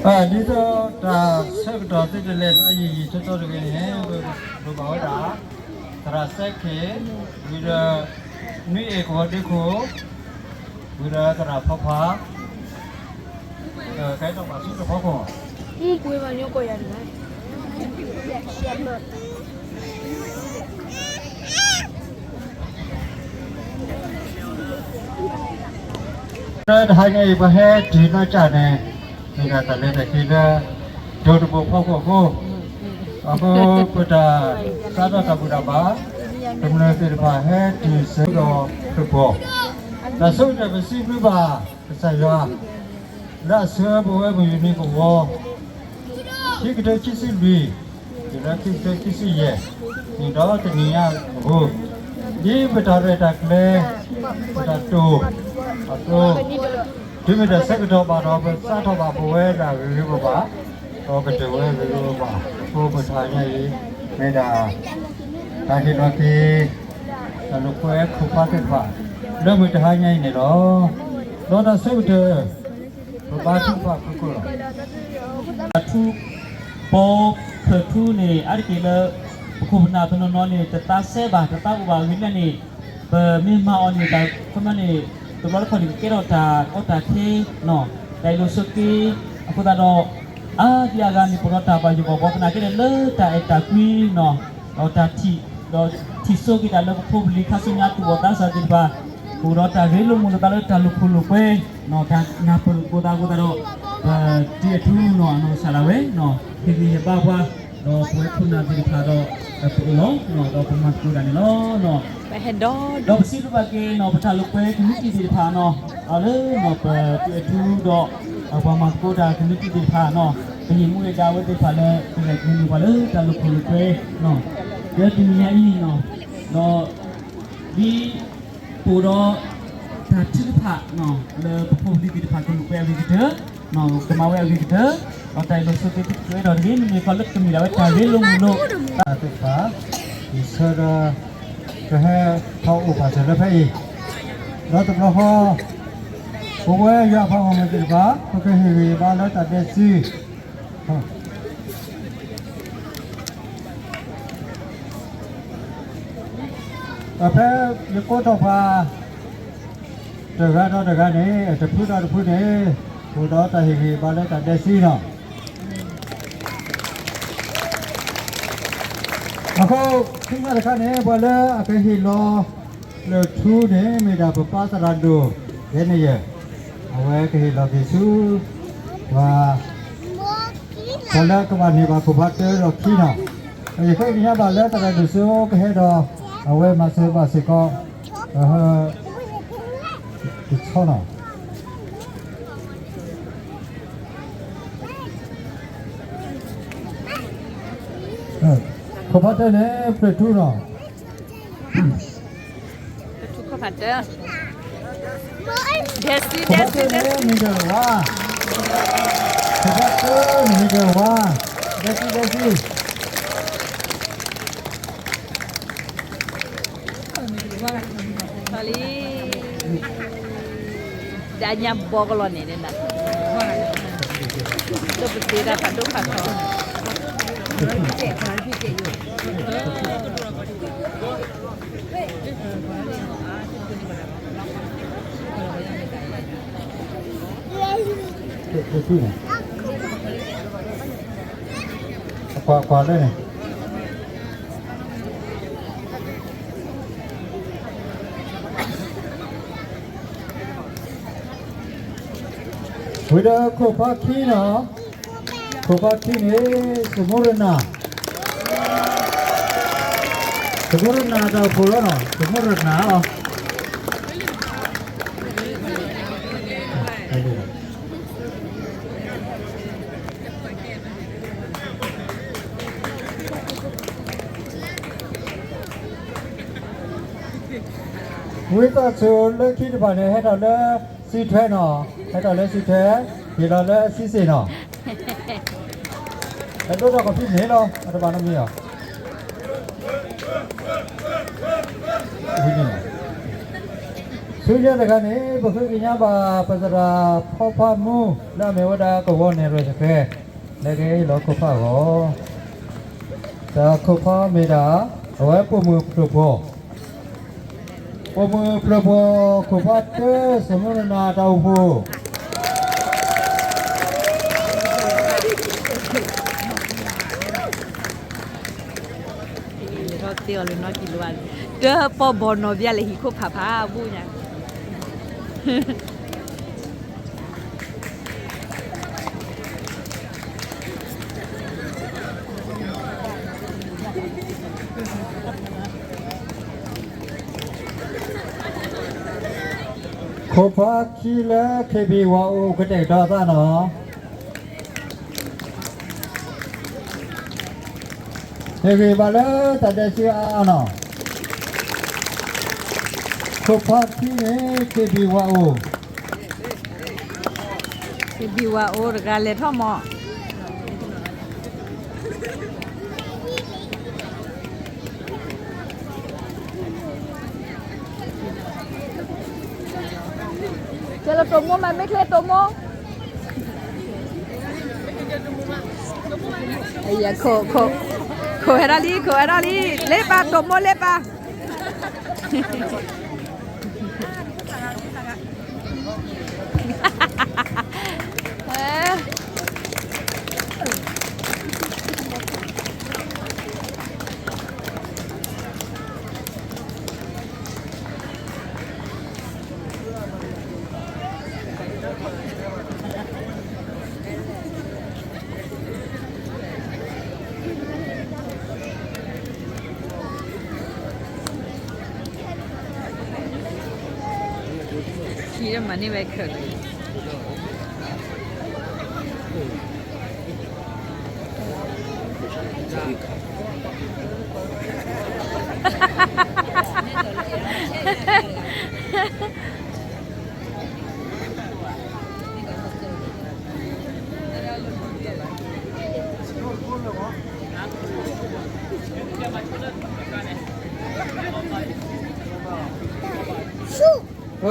ဒ်သိးတၢ်ဆၢကတီၢ်သုတလဲၤနီယံာ်ယံာ်ထီထီတဂ့ၤန့ၣ် ပလိၣ်ဘၣ်ဝဲဒၣ် သရၣ်စဲခ့ၣ် ဝံၤဒီး နွံအ့ၣ်ကဝီၤဒ့ခိၣ် ဝံၤဒီးသရၣ်ဖီဖး ကဲထီၣ်ဘၣ်ဆူတဖီခိၣ် တဟါညါအံၤ ပှၤဟဲတုၤနီၢ်ကၠၢ်န့ၣ် မ့ၢ်ဒၣ်တၢ်လဲၤတၢ်က့ၤလၢ ဒိၣ်တဘိၣ်ဖီခိၣ်အဃိ, အဃိပတၢ်စးထီၣ်တၢ်ဘူၣ်တၢ်ဘါ, ကမျၢၢ်သ့ၣ်တဖၣ်ဟဲတုၤဆၢကတီၢ်တဘီ, တၢ်ဆိကတၢၢ်ပစံးဘျုးဘၣ်ကစၢ်ယွၤ လၢအဆှၢပဝဲပယီၤနံၣ်ကဝီၤ ခံကထိခံဆံလွံၢ် တုၤလၢခံကထိခံဆံယဲၢ် နံၣ်ဒီတနံၣ်ညါအဂီၢ်, ဒ်ပတၢ်ရဲၣ်တၢ်ကျဲၤ ပတၢ်တိာ်အသိး, တုၤမ့ၢ်တၢ်ဆၢကတီၢ်ဘၣ်ဒီး ပစးထီၣ်ဘၣ်ပဝဲဒၣ်ဂ့ၤဂ့ၤဘၣ်ဘၣ်, ဒီးကတၢၢ်ဝဲဂ့ၤဂ့ၤဘၣ်ဘၣ်, အဃိပတဟါညါအံၤ မ့ၢ်ဒၣ် တၢ်ဟ့ၣ်လီၤက့ၤ တၢ်လိာ်ကွဲခိၣ်ဖးသ့ၣ်တဖၣ် လၢမုၢ်တဟါညါအံၤန့ၣ်လီၤ. ဒီးတၢ်ဆၢကတီၢ် ပဘါထုကဖၣ်ဖုကိၣ်လီၤ. ထူ ပိဖျၢၣ်ထူန့ၣ် အါတက့ၢ်လၢ ပခိၣ်ပနၢ်တနီၤနီၤန့ၣ် တသးစဲဘၣ် တသးအိၣ်ဘၣ်အဂ့ၢ်န့ၣ် ပမ့ၢ်မၤအီၤန့ၣ် တၢ်ခီမီန့ၣ် တဘျီတခီၣ်န့ၣ် ကကဲထီၣ်တၢ်ကီတၢ်ခဲနီၤ တၢ်အ့ၣ်လိာ်ဆိးက့ အဃိသတးဒီး အါဒံအါဂၤန့ၣ် ပအိၣ်ဒီးတၢ်ဘၣ်ယိၣ်ဘၣ်ဘှီသနာ်က့ဒီး လၢတၢ်အဲၣ်တၢ်ကွံနီၤ ဒီးတၢ်ထံၣ် ဒီးထံၣ်ဆိက့ၤတၢ်လၢပဖိပလံၤခါဆူညါသူၣ်ဘီၣ်သးစၢ်သ့ၣ်တဖၣ် အိၣ်ဒီးတၢ်ရ့လိာ်မုာ်လိာ်သးလၢတၢ်လိာ်ခိၣ်လိာ်ကွဲ တၢ်နၢ်ပၢၢ်လိာ်သးအဃိသတးဒီး ပတံၤအထူနီၤ အနီၢ်ကစၢ်ဒၣ်ဝဲ ဟ့ၣ်ဂံၢ်ဟ့ၣ်ဘါပှၤ ဒီးပဝဲခိၣ်နၢ်သ့ၣ်တဖၣ်ဒီး ပအိၣ်လီၤ ဒီးပမၤသကိးတၢ်န့ၣ်လီၤ. ဒီးပစံးဘျုးဘၣ်က့ၤနီၤ ပတၢ်လိာ်ကွဲကမံးတံာ်သ့ၣ်တဖၣ်နီၤ လၢနီၤပတံၤအထူဒီး ပှၤမၤသကိးတၢ်ကမံးတံာ်သ့ၣ်တဖၣ်နီၤ ပဟ့ၣ်မူဟ့ၣ်ဒါဝဲသ့ၣ်တဖၣ်လၢ ကလဲၤက့ၤနုာ်ပှၤလၢတၢ်လိာ်ခိၣ်လိာ်ကွဲနီၤ လၢတနံၤညါအံၤနီၤ ဒီး ဒ် ပအိၣ်ဒီး တၢ်ထုကဖၣ် လၢပဖိပလံၤသ့ၣ်တဖၣ်ကလိာ်ကွဲအဂ့ၤကတၢၢ် ကမၤဝဲအဂ့ၤကတၢၢ် ဒီးတၢ်အ့ၣ်လိာ်ဆိးက့သ့ၣ်တဖၣ်ဒီးတဂ့ၤ မ့မ့ၢ်ခီလၢကမ့ၢ်ဒၣ်ဝဲတၢ်ရ့လိာ်မုာ်လိာ်သးသ့ၣ်တဖၣ် ယဆၢဒီး ကဟဲထီၣ်အိၣ်ပာ်စၢၤလၢဖဲအံၤ ဒီးတဘျီဃီ ပဝဲယွၤအပှၤဂီၢ်မုၢ်သ့ၣ်တဖၣ် ပကဟ့ၣ်ဂံၢ်ဟ့ၣ်ဘါလၢတၢ်ဒဲးစု ဖဲယကိးထီၣ်ပှၤ တဂၤဒီးတဂၤန့ၣ် တဖုဒီးတဖုန့ၣ် အိၣ်ဒီးတၢ်ဟ့ၣ်ဂံၢ်ဟ့ၣ်ဘါလၢတၢ်ဒဲးစုလီၤ. အဃိ ဆူညါတခါန့ၣ် ပှၤလၢအကဟ့ၣ်လီၤ လၢၢ်ထူန့ၣ် မ့ၢ်ဒၣ်ပပၢ်သရၣ်ဒိၣ် ဒဲန့ယဲၢ် အဝဲကဟ့ၣ်လီၤက့ၤဆူ ပှၤ ပှၤလၢကဘၣ်န့ၢ်ဘၣ်ခိၣ်ဖးတၢဒီးခံနီၤ, ယဃ့ကညးဘၣ်လၢသရၣ်ဒိၣ်စိကဟဲဒီး အဝဲမၤစၢၤဘၣ်စ့ၢ်ကီး တဆီနီၤ, ခိၣ်ဖးတၢန့ၣ် ဖျၢၣ်ထူနီၤ တၢ်ထူခိၣ်ဖးတၢ, ဒဲးစု ဒဲးစု ဒဲးစု, ခိၣ်ဖးတၢန့ၣ် မ့ၢ်ဒၢးဝါ, ခိၣ်ဖးတၢန့ၣ်မ့ၢ်ဒၢးဝါ, ဒဲးစု ဒဲးစု, လံ, ဒ်ညါဘီကလီၤန့ၣ် ဒ်နၤ, ဒိၣ်ပသ့ဒၣ်ဖးဒိၣ်ဖးထီ ကွၢ်ကွၢ်လၢန့ၣ် ဝံၤဒီးခိၣ်ဖးခံနီၤ, ခိၣ်ဖးခံန့ၣ် သမူရနၤ, သမူရနၤတၢ်အိၣ်ဖှိၣ်လီၤနီၤ, သမူရနၤလီၤ. ဝံသးစူၤလၢခံတဖၣ်န့ၣ် ဟဲထီၣ်လၢစုထွဲနီၤ, ဟဲထီၣ်လၢစုထွဲ, ဟ့ၣ်လီၤလၢစုစ့ၣ်နီၤ, ဟဲဒိၣ်ထီၣ်ကီၢ်ဖံန့ၣ်လီၤ, အတဘၣ်နီတမံၤလီၤ. ဝံၤန့ၣ် ဆူညါတခါန့ၣ် ပဃ့ကညးဘၣ်ပသရၣ်ဖီဖးမူ လၢအမ့ၢ်ဝဲဒၣ်ကဝီၤနဲၣ်ရွဲၣ်တဃဲ လၢကဟ့ၣ်လီၤခိၣ်ဖးအဂီၢ်, တၢ်ခိၣ်ဖးမ့ၢ်ဒၣ် အဝဲပိာ်မုၣ်ဖျၢၣ်ပှီၢ်, ပိာ်မုၣ်ဖျၢၣ်ပှီၢ် ခိၣ်ဖးတၢ စမုရနၤတၢ်အိၣ်ဖှိၣ် တၢ်ပီၢ်ဘီၣ်နီၢ်ဘၣ်လဲၤ ဟံၣ်ခိၣ်ဖးဖးအဘူးညါ ခိၣ်ဖးခံလၢ ခ့ဘံၣ်ဝၤအိၣ် ကတဲာ်ကတီၤအသးနီၤ. ဟ့ၣ်ဂံၢ်ဘါလၢတၢ်ဒဲးစုအါအါနီၤ. ခိၣ်ဖးခံန့ၣ် ခ့ဘံၣ်ဝၤအိၣ်, ခ့ဘံၣ်ဝၤအိၣ်တဂၤလဲၤထီၣ်မး. ကဲလီၤတိာ်မိၢ်မး မ့ၢ်ချ့တိာ်မိၢ်, ခိၣ်ဟဲထီၣ်လံ ခိၣ်ဟဲထီၣ်လံ လ့ပၢ်တိာ်မိၢ်လ့ပၢ် ခံမၤန့ၢ်ဝဲခဲလၢ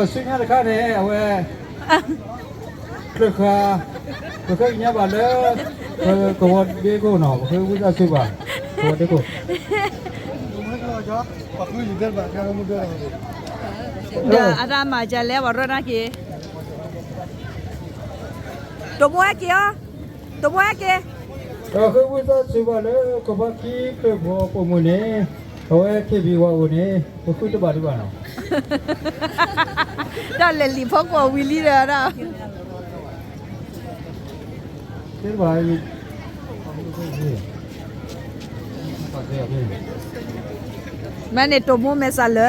ာ် ဆူညါတခါန့ၣ် အဝဲ ချၢၣ်ဃာ် ပဃ့ကညးဘၣ်လၢ ပကဝီၤဒ့ခိၣ်နီၤ ပဃ့ဝံသးစူၤဘၣ် ကဝီၤဒ့ခိၣ် ဒီးအတၢ်မၤကလဲၣ် ပှၤရၢၢ်နာ်က့ၤ တိာ်မိၢ်ဟဲက့ၤအီၤ တိာ်မိၢ်ဟဲက့ၤ ဒီးဃ့ဝံသးစူၤဘၣ်လၢ ကဘီခံဖျၢၣ်ဖိပိာ်မုၣ်န့ၣ် အဝဲခ့ဘံၣ်ဝၤအိၣ်န့ၣ် ပဃုတဘၣ်ဒံးဘၣ်နီၤ တၢ်လဲၤလံာ်ဖီကွီၢ်ဝံၤလံဒီးဒၣ် မ့ၢ်န့ၣ်တိာ်မိၢ်မဲာ်ဆှးလၢ လ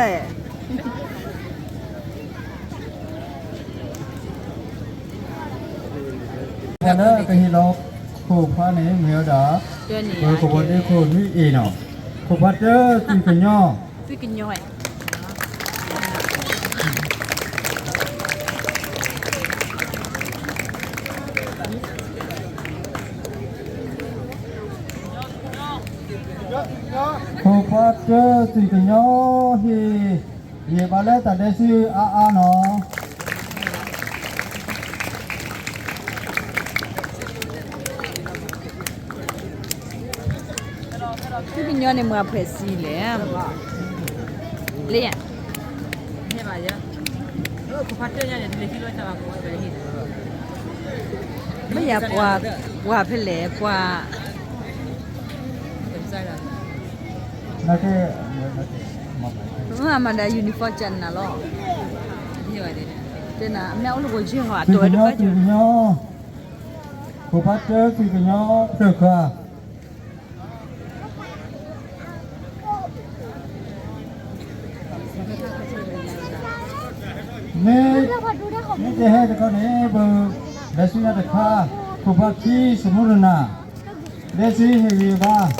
ၢကဟ့ၣ်လီၤခိၣ်ဖးန့ၣ် မ့ၢ်ဝဲဒၣ် ပကဝီၤဒ့ခိၣ်နွံအ့ၣ်နီၤ ခိၣ်ဖးတၢ သွံၣ်ကညီ သွံၣ်ကညီ ခိၣ်ဖးတၢ သွံၣ်ကညီ ဟ့ၣ် ယံာ်ဘၣ်လၢတၢ်ဒဲးစုအါအါနီၤ သွံၣ်ကညီန့ၣ် မၤဖှဲးစံလဲၣ် လၢ မ့ၢ်ယၤပှၤ ပှၤဖဲလဲၣ် ပှၤ မ့ၢ်မၤဒၣ် uniform ကနၤလီၤ တဲနၤ အမ့ၢ်အိၣ်လၢပှၤယဲၢ်ဟီ အတီၢ်ဝဲတဘၣ် ကညီ ခိၣ်ဖးတၢ သွံၣ်ကညီ ဖျၢၣ်ဃာ် မ့ၢ် မ့ၢ်တဟဲတခီန့ၣ် ပ ဒဲးစုညါတခါ ခိၣ်ဖးခံ စမူရနၤ ဒဲးစုဟ့ၣ်ဂံၢ်ဘါ ခ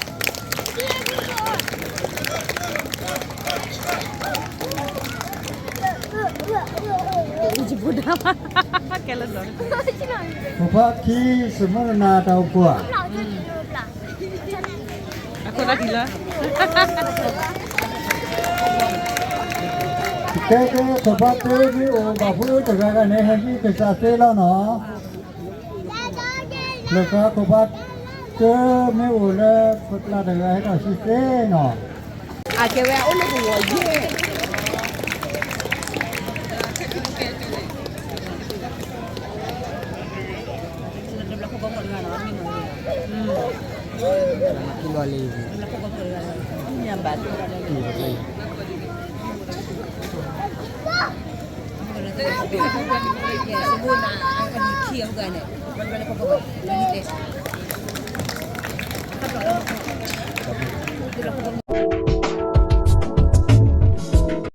ိၣ်ဖးခံ စမူရနၤ တၢ်အိၣ်ဖှိၣ် အခိၣ်သးထံလၢ ခိၣ်ဖးခံ ခိၣ်ဖးတၢ ကဲကဲ ခိၣ်ဖးတၢမ့ၢ်အိၣ်ဘၣ်ဖုတဂၤဂၤန့ၣ် ဟဲဟံးကစၢ်သ့လီၤနီၤ. လၢကခိၣ်ဖးတၢမ့ၢ်အိၣ်လၢပကျါတဂၤဟဲထီၣ်ဟံးသ့နီၤ. အကဲဝဲအိၣ်လၢကဝီၤယဲၢ် တဘျီခိၣ်ဘီခိၣ်တဂၤနီၤ မ့ၢ်မၤဝဲ တဘျီခိၣ်ဘီခိၣ်တဂၤ မ့ၢ်မၤဘၣ် စဘိနၤ အနံၣ်ခံအဂၤန့ၣ် ဘျီလၢခိၣ်ဘီခိၣ် တဘျီခိၣ်